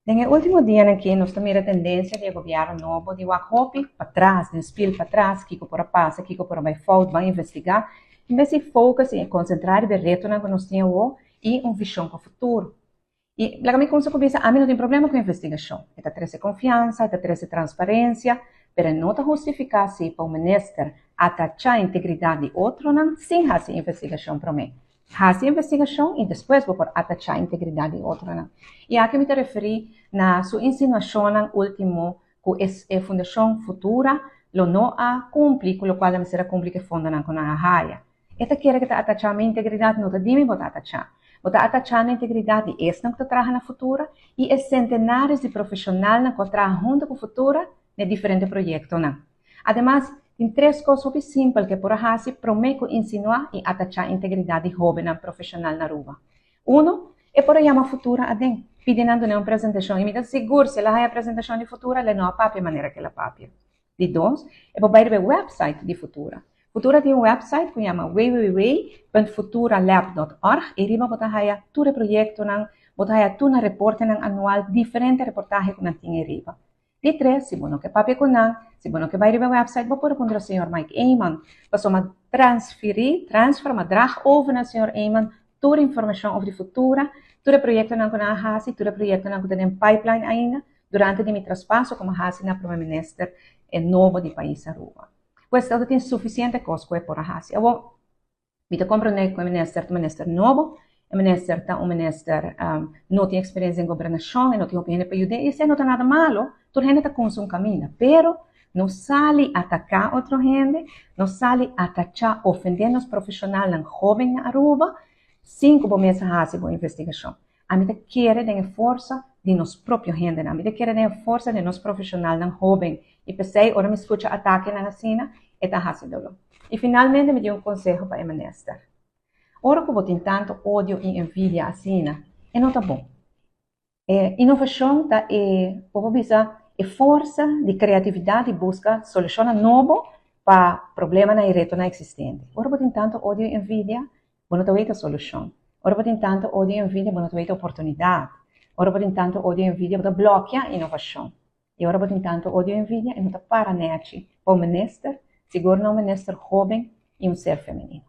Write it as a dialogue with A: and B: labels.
A: Den e ultimo dianan aki nos ta mira tendencia di e gobierno nobo di wak hopi patras, den spiel patras, kico por a pasa, kico por a bay fout, ban investiga, en bes di focus y concentra riba e retonan cu nos tin awo y un vision pa futuro. Y laga mi cuminsa cu bisa, ami no tin problema cu investigacion. E ta trece confiansa, e ta trece transparencia, pero e no ta hustifica si pa un minister atacha integridad di otronan sin haci investigacion prome. Hasi investigashon i despues bo por atachá integridat di otronan. I aki mi ta referí na su insinuashonnan último ku e e Fundashon Futura lo no a kumpli ku lokual nan mester a kumpli ku e fondonan ku nan a haya. E ta kere ku ta atachá mi integridat? No ta di mi bo ta atachá. Bo ta atachá na integridat di esnan ku ta traha na Futura i e sentenares di profeshonalnan ku a traha huntu ku Futura na e diferente proyektonan. Ademas, tin tres kos hopi simpel ku e por a hasi promé ku insinuá i atachá integridat di hóbennan profeshonal na Aruba. Uno, e por a yama Futura aden, pidi nan duna un presentashon i mi ta sigur si el a haña presentashon di Futura lo e no a papia manera ku el a papia. Di dos, e por bai riba e wèpsait di Futura. Futura tin un wèpsait ku yama www.futuralab.org i riba bo ta haña tur e proyektonan, bo ta haña tur nan reportenan anual, diferente reportahe ku nan tin ei riba. Di tres, si bo no ke papia ku nan, si bo no ke bai riba e website, bo por puntra señor Mike Eman. Pasobra m'a transferí, transfer, m'a drag over na señor Eman tur informashon over di Futura, tur e proyektonan ku nan a hasi, tur e proyektonan ku ta den pipeline ainda, durante di mi traspaso ku m'a hasi na Prome Minister e nobo di pais Aruba. Pues, tabata tin sufisiente kos ku e por a hasi. Awor. Mi ta comprende cu e minister ta un minister nobo, e minister ta un minister no tin experiencia den gobernacion, e no tin hopi hende pa yud'é y esey no ta nada malo, tur hende ta cunsa un caminda, pero no sali ataca otro hende, no sali atacha, ofende nos profesionalnan hoben na Aruba sin cu bo mes a haci bo investigacion. Ami ta kere den e forsa di nos propio hendenan, mi ta kere den e forsa di nos profesionalnan hoben y p'esey ora mi scucha atakenan asina e ta haci dolor. Y finalmente mi tin un conseho pa e minister. Ora cu bo tin tanto odio y envidia asina, e no ta bon. E innovacion ta e, bo por bisa, e forsa di creatividad di busca solucionnan nobo pa problemanan y retonan existente. Ora bo tin tanto odio y envidia, Bo no ta weta solushon. Ora bo tin tantu odio i envidia, bo no ta weta oportunidat. Ora bo tin tantu odio i envidia, bo ta blòkia inovashon. I ora bo tin tantu odio i envidia, e no ta para nèchi pa un minister, sigur no un minister hóben i un ser femenino.